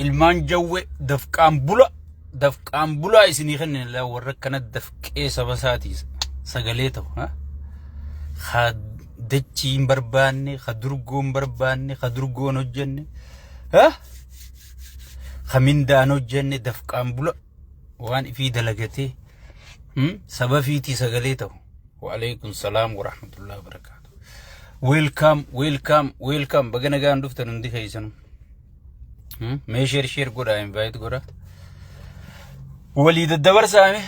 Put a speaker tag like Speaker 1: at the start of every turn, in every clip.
Speaker 1: Ilmaan jawwe dafqaan bula dafqaan bulaa isinii kennine laa warra akkana dafqee saba isaatii sagalee ta'u. Ha? Ka dachii hin barbaanne, ka durgoo hin barbaanne, ka durgoo hin hojjenne, ha? Ka mindaan hojjenne dafqaan bula waan ifii dalagatee saba fiitii sagalee ta'u. Wa'alaikum salaam wa rahmatullahi wa barakaatu. Welcome, welcome, welcome. Baga nagaan dhuftan hundi keessanuu. Mee share share godhaa invite godhaa. Walii daddabarsaa mee.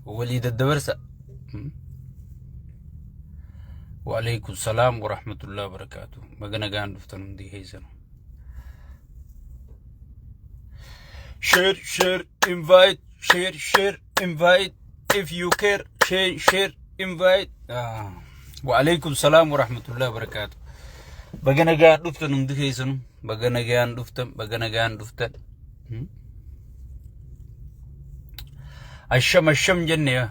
Speaker 1: Walii daddabarsaa. Wa'alaikum salaam wa rahmatullahi wa barakaatu. Baga nagaan dhuftan hundi keessanuu. Share share invite share share invite if you care share share invite. Ah. Wa'alaikum salaam wa rahmatullahi wa barakaatu. Baga nagaan dhuftan hundi keessanuu. Baga nagaan dhuftan baga nagaan dhuftan. Asham asham jenne yaa.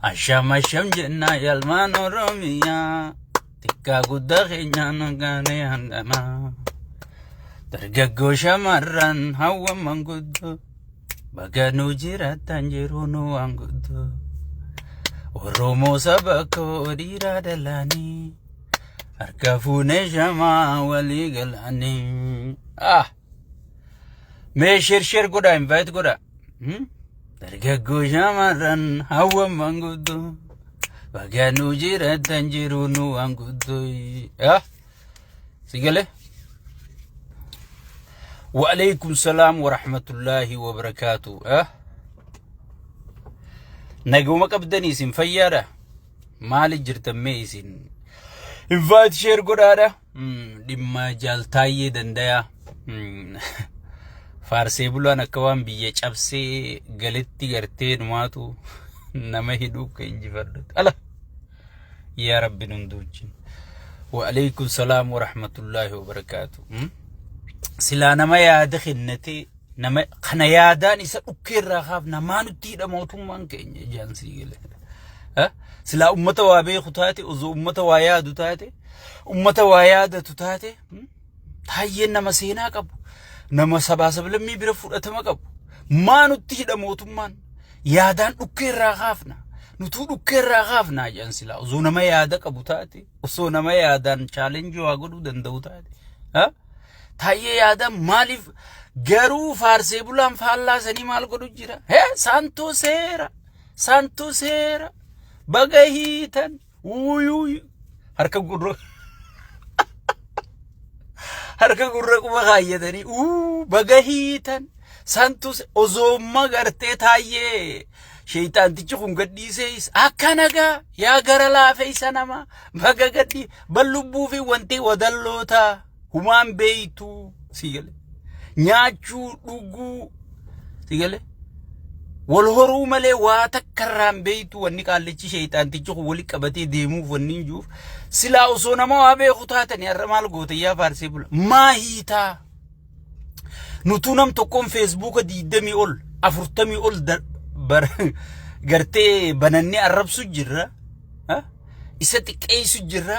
Speaker 1: Asham asham jenna yalmaan Oromiyaa. Xiqqaa guddaa keenya nagaanee handamaa. Dargaggoo shamarran hawwan manguddoo. Baga nu jiraattan jiruu nu waan guddoo. Oromoo saba koo dhiiraa dhalaanii. Harka fuunee shamaa walii galanii. Ah! Mee share share godhaa invite godhaa. Dargaggoo shamarran hawwan manguddoo. Baga nu jiraattan jiruu nu waan guddoo. Ah! Si galee? Wa'alaikum salaam wa rahmatullahi wa barakaatu. Ah? Naguma qabdanii isin fayyaadha? Maali jirtan mee isin? Invite share godhaadha. Dhimma jaaltaayyee dandayaa. Faarsee bulaan akka waan biyya cabsee galetti gartee numaatu nama hidhuu akka injifadhu. Ala! Yaa Rabbi nun duuchin. Wa'alaikum salaam wa rahmatullahi wa barakaatu. Silaa nama yaada kennatee nama kana yaadaan isa dhukkee irraa kaaf namaa nutti hidha mootummaan keenya ijaan sii gale. Ha? Silaa ummata waa beeku taate osoo ummata waa yaadu taate ummata waa yaadatu taate Taayyeen nama seenaa qabu nama sabaa sablammii bira fudhatama qabu maa nutti hidha mootummaan yaadaan dhukkee irraa kaafna nutuu dhukkee irraa kaafna jedhan silaa osoo nama yaada qabu taate osoo nama yaadaan chaalenjii waa godhuu danda'u taate ha? Taayyee yaadaan maaliif garuu faarsee bulaan faallaa sanii maal godhu jira hee saantuu seera saantuu seera baga hiitan Uuyuuy harka gurra harka gurra quba kaayyatanii uu baga hiitan santu osoomma gartee taayyee sheeyxaantichi kun gadhiisee akka nagaa yaa gara laafeessa namaa baga gadhii ballubbuu fi wanti wadallootaa humaan beeytuu si gale nyaachuu dhuguu si gale wal horuu malee waa takka irraa hin beeytu wanni qaallichi sheeyxaantichi kun wali qabatee deemuuf wanni hin jiruuf silaa osoo nama waa beeku taatanii har'a maal goote yaa faarsee bula maa hiitaa nutuu nam tokkoon feesbuuka diidamii ol afurtamii ol gartee banannee arrabsu jirra. Ha? Isa xiqqeessu jirra.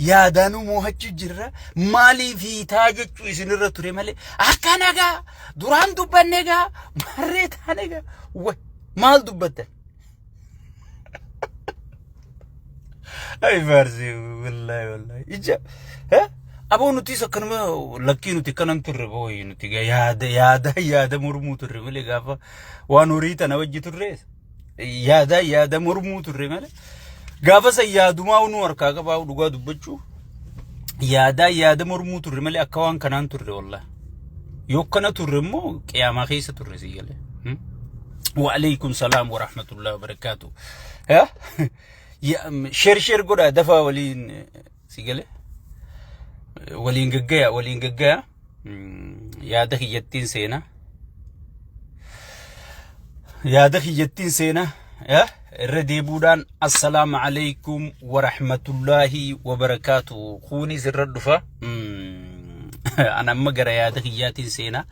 Speaker 1: Yaadaanuu moo'achuu jirra. Maaliif hiitaa jechuu isinirra ture malee akka nagaa duraan dubbanne gaa marree taane gaa Wa- maal dubbattan? Ay faarsee wallaahi wallaahi ija ha? Aboo nutis akkanuma lakkii nuti akkanan turre booyi nuti gaa yaada yaada yaada mormuu turre malee gaafa waan horii tana wajji turre yaada yaada mormuu turre malee gaafa san yaadumaa nu harkaa qabaa dhugaa dubbachuu yaadaa yaada mormuu turre malee akka waan kanaan turre wallah yoo akkana turre immoo qiyaamaa keessa turre si galee. Wa'alaikum salaam wa rahmatullahi wa barakaatu. Share share godhaa dafaa waliin si galee waliin gaggaya waliin gaggaya yaada kiyyattiin seenaa. Yaada kiyyattiin seenaa irra deebuudhaan assalaamu alaikum warahmatullaahi wabarakaatu kuunis irra dhufa an amma gara yaada kiyyaatiin seenaa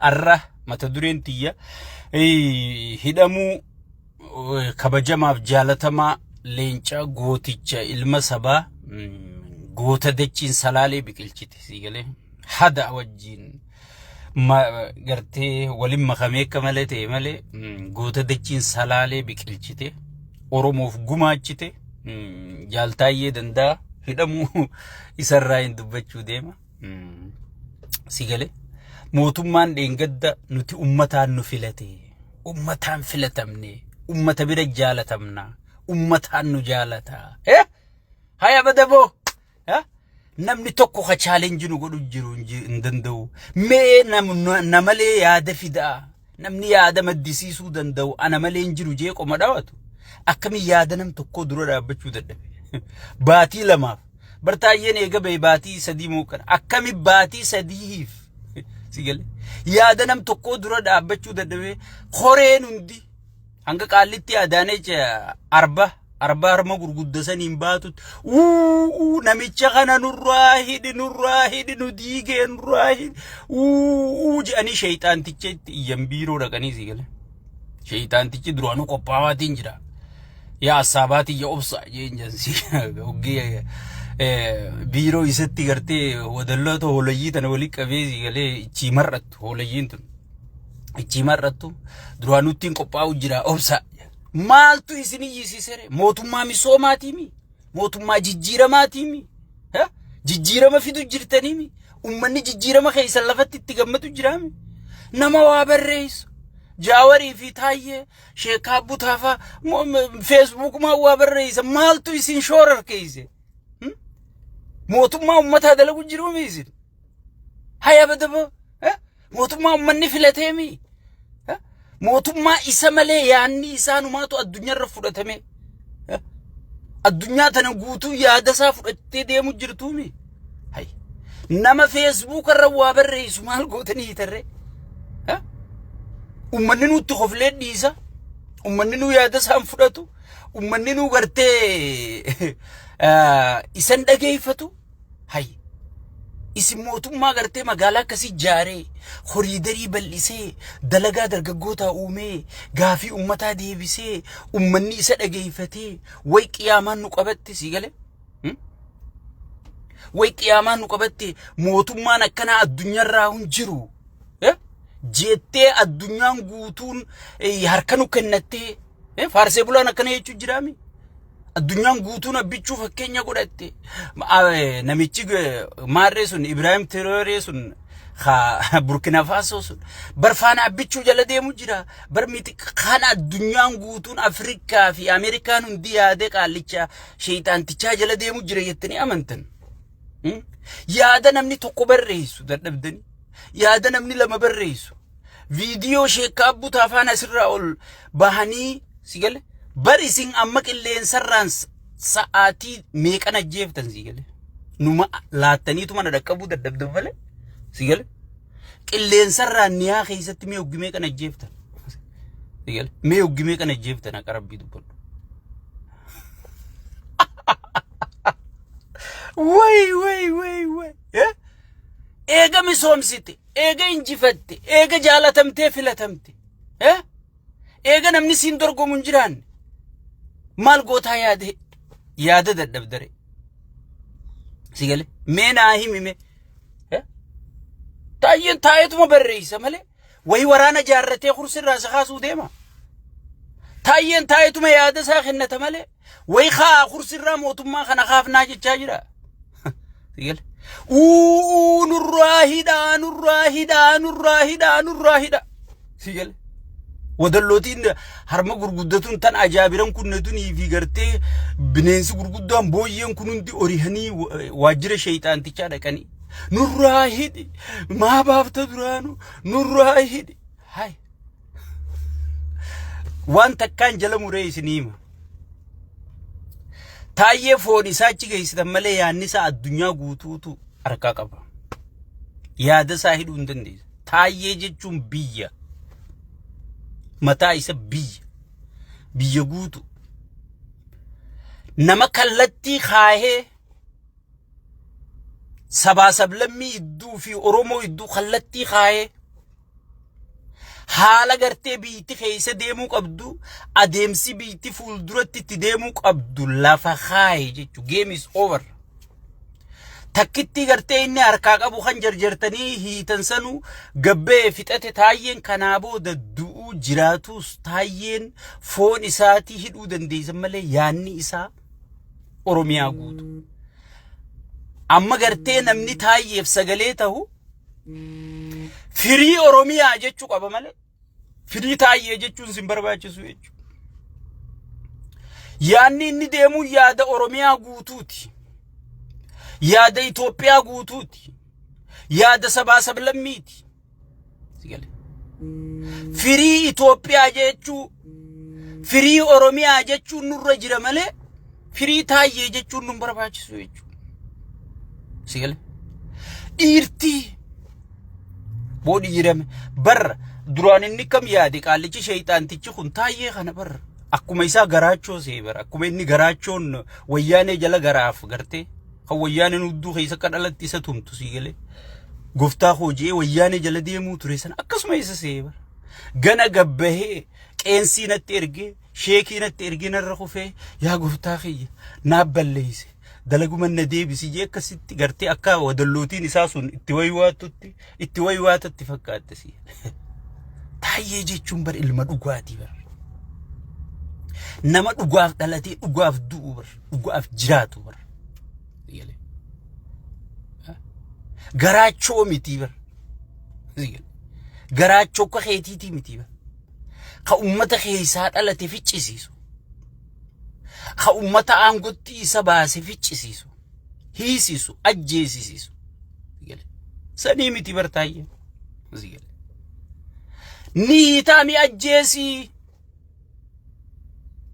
Speaker 1: arra mata dureen tiyya hidhamuu kabajamaaf jaalatamaa leenca gooticha ilma sabaa goota dachiin salaalee biqilchite sii galee. Hada wajjin gartee waliin makamee akka malee ta'e malee goota dachiin Salaalee biqilchite, Oromoof gumaachite, Jaaltaayyee Danda'a hidhamuu isarraa hin dubbachuu deema. Si galee mootummaan dheengadda nuti ummataan nu filate, ummataan filatamne, ummata bira jaalatamna, ummataan nu jaalata. Haya badaboo! Namni tokko ka challenge nu godhu jiru hin danda'u. Mee namalee yaada fidaa. Namni yaada maddisiisuu danda'u ana malee hin jiru jee qoma dhawatu. Akkamiin yaada nam tokkoo dura dhaabbachuu dadhabe? Baatii 2f. Bartaayyeen eega bahe baatii 3 moo kana. Akkami baatii 3f? Si galee? Yaada nam tokkoo dura dhaabbachuu dadhabe, koreen hundi hanga Qaallitti Adaaneech arba arba harma gurgudda saniin baatutti, "Uu, namicha kana nurraa hidhi, nurraa hidhi, nu diigee, nurraa hidhi, uu," jedhanii sheeyxaanticha itti iyyan biiroo dhaqanii. Si gale? Sheeyxaantichi duraanuu qophaawaatiin jira. Yaa assaabaatii, yaa obsa jeen jansi hoggee biiroo isatti gartee wadalloota hoolayyii tana walii qabee, si galee, ichii mar'attu, hooleyyiin tun ichii mar'attu, duraanuttiin qophaa'u jira, obsa. Maaltu isin iyyisiisere? Mootummaa misoomaatiimi? Mootummaa jijjiiramaatiimi? Jijjiirama fidu jirtaniimi? Ummanni jijjiirama keessan lafatti itti gammadu jiraami? Nama waa barreessu. Jaawarii fi Taayyee Sheekaa Butaafaa Feesbuukumaa waa barreessa. Maaltu isin shoorarkeesse? Mootummaa ummataa dalagu jiruumi isin? Haya badaba. Mootummaa ummanni filateemi? Mootummaa isa malee yaanni isaanumaatu addunyaarra fudhatame. Addunyaa tana guutuu yaada isaa fudhattee deemu jirtuumi? Hay. Nama Feesbuuk irra waa barreessu maal gootanii hiitarree? Ummanni nutti koflee dhiisa. Ummanni nu yaada isaan fudhatu. Ummanni nu gartee isan dhageeffatu. Hay. Isin mootummaa gartee magaalaa akkasii ijaaree, koriidarii bal'isee, dalagaa dargaggootaa uumee, gaafii ummataa deebisee, ummanni isa dhageeffatee, way qiyaamaan nu qabatte, sii galee? Way qiyaamaan nu qabatte, mootummaan akkanaa addunyaarraa hin jiru. Jettee addunyaan guutuun harka nu kennattee, faarsee bulaan akkana jechuu jiraami. Addunyaan guutuun Abbichuu fakkeenya godhatte. Namichi maarree sun, Ibraahim Tirooree sun, Burkina Faasoo sun barfaana Abbichuu jala deemu jira. Bar miti kana addunyaan guutuun Afrikaa fi Ameerikaan hundi yaadee qaallicha sheeyxaantichaa jala deemu jira jettanii amantan. Yaada namni tokko barreessu dadhabdanii. Yaada namni lama barreessu. Viidiyoo Sheekkaa Abbutaa afaan asirraa ol bahanii, si gale? Bar isin amma qilleensarraan sa'aatii meeqan ajjeeftan, si gale? Numa laattaniituma na dhaqqabuu dadhabdan malee, si gale? Qilleensarraan niyaa keessatti mee hoggi meeqan ajjeeftan? Si gale? Mee hoggi meeqan ajjeeftan, akka Rabbii dubbadhu? Way way way way! Eega misoomsite, eega injifatte, eega jaalatamtee filatamte, eega namni siin dorgomu hin jiraanne, maal gootaa? Yaade yaada dadhabdare, si gale? Mee naa himi mee. Taayyeen taa'eetuma barreessa malee wayi waraana jaarratee kursirraa si kaasuu deema? Taayyeen taa'eetuma yaada isaa kennata malee wayi kaa kursirraa mootummaa kana kaafnaa jechaa jira? Si gale? Uuu, nurraa hidhaa, nurraa hidhaa, nurraa hidhaa, nurraa hidhaa. Si gale? Wadallootiin harma gurguddatuun tan ajaabiran kunnetunii fi gartee bineensi gurguddaan booyyeen kun hundi orihanii waajjira sheeyxaantichaa dhaqanii, "Nurraa hidhi, maa baafta duraanu, nurraa hidhi." Hay. Waan takkaan jala muree isinii hima. Taayyee foon isaa achi geessitan malee yaadni isaa addunyaa guutuutu harkaa qaba. Yaada isaa hidhuu hin dandeessu. Taayyee jechuun biyya. Mataa isa biyya. Biyya guutu. Nama kallattii kaahee sabaa sablammii idduu fi Oromoo idduu kallattii kaahee, haala gartee biyyatti keessa deemuu qabdu, adeemsi biyyatti fuulduratti itti deemuu qabdu lafa kaaye jechuudha. Game is over. Takkittii gartee inni harkaa qabu kan jarjartanii hiitan sanuu gabbee fixate. Taayyeen kanaa booda du'uu jiraatus, Taayyeen foon isaatii hidhuu dandeessan malee yaanni isaa Oromiyaa guutu. Amma gartee namni Taayyeef sagalee tahu firii Oromiyaa jechuu qaba malee firii Taayyee jechuun sin barbaachisu jechuudha. Yaanni inni deemu yaada Oromiyaa guutuuti. Yaada Itoophiyaa guutuuti. Yaada sabaa sablammiiti. Si gale. Firii Itoophiyaa jechuu, firii Oromiyaa jechuun nurra jira malee firii Taayyee jechuun nun barbaachisu jechuudha. Si gale. Dhiirtii boodhi jirame barra duraan inni kam yaade? Qaallichi sheeyxaantichi kun Taayyee kana barra akkuma isaa garaachoo see bara, akkuma inni garaachoon Wayyaanee jala garaaf gartee kan Wayyaaneen hudduu keessa akka dhalatti isa tumtu, sii galee, gooftaa koo je'ee Wayyaanee jala deemuu ture sana akkasuma isa see bara gana gabbahee qeensii natti ergee, sheekii natti ergee, narra kufee, yaa gooftaa kiyya naaf balleeyse, dalaguma na deebisi jee akkasitti gartee akka wadallootiin isaa sun itti waywaatutti itti waywaatatti fakkaatte si. Taayyee jechuun bar ilma dhugaatii bar. Nama dhugaaf dhalatee dhugaaf du'u bar, dhugaaf jiraatu bar. Garaachoo miti bar. Garaachoo akka keetiitii miti bar. Ka ummata keessaa dhalate ficcisiisu. Ka ummata aangotti isa baase ficcisiisu, hiisisu, ajjeesisiisu. Sanii miti bar Taayyee. Ni hiitaami ajjeesii.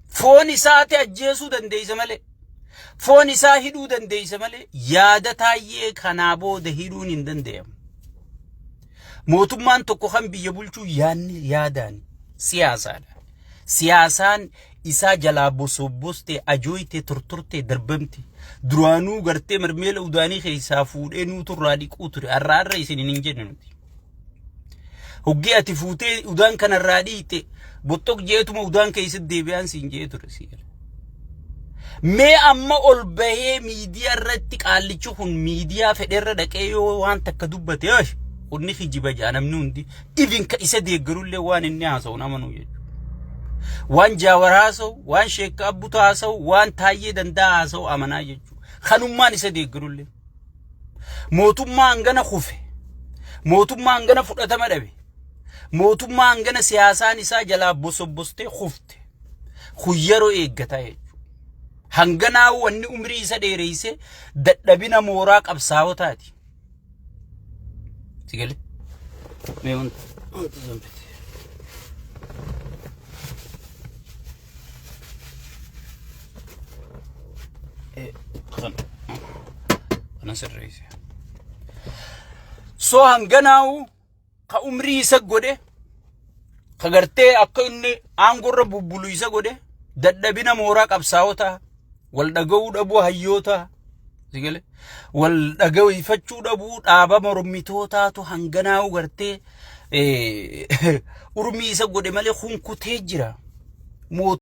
Speaker 1: Foon isaati ajjeesuu dandeessa malee. Foon isaa hidhuu dandeessa malee yaada Taayyee kanaa booda hidhuun hin danda'amu. Mootummaan tokko kan biyya bulchuu yaadni yaadaan siyaasaadha. Siyaasaan isaa jalaa bosobboste, ajooyte, tortorte, darbamte. Duraanuu gartee marmeela udaanii keessaa fuudhee nuuturraa dhiquu ture. Har'a har'a isin hin jenne nuti. Hoggii ati fuutee udaan kanarraa dhiite boxoq jeetuma udaan keessatti deebi'aan siin jee ture si gala. Mee amma ol bahee miidiyaa irratti qaallichi kun miidiyaa fedherra dhaqee yoo waan takka dubbate, yosh kunni kijiba jaa namni hundi, even ka isa deeggarullee waan inni haasa'u amanuu jechuudha. Waan Jaawar haasa'u, waan Sheekka Abbuta haasa'u, waan Taayyee Danda'a haasa'u amanaa jechuudha. Kanummaan isa deeggarullee. Mootummaa hangana kufe, mootummaa hangana fudhatama dhabe, mootummaa hangana siyaasaan isaa jalaa bosobbostee kufte. Kun yeroo eeggataa jechuudha. Hanganaa wanni umrii isa dheereyse dadhabina mooraa qabsaawotaati. Si galee? Mee wanta zambete. Kana sirreesse. So hanganaa'u ka umrii isa godhe, ka gartee akka inni aangorra bubbulu isa godhe, dadhabina mooraa qabsaawotaa, wal dhaga'uu dhabuu hayyootaa, si galee, wal dhaga'ifachuu dhabuu dhaaba mormitootaatu hanganaa'u gartee urmii isa godhe malee kun kutee jira.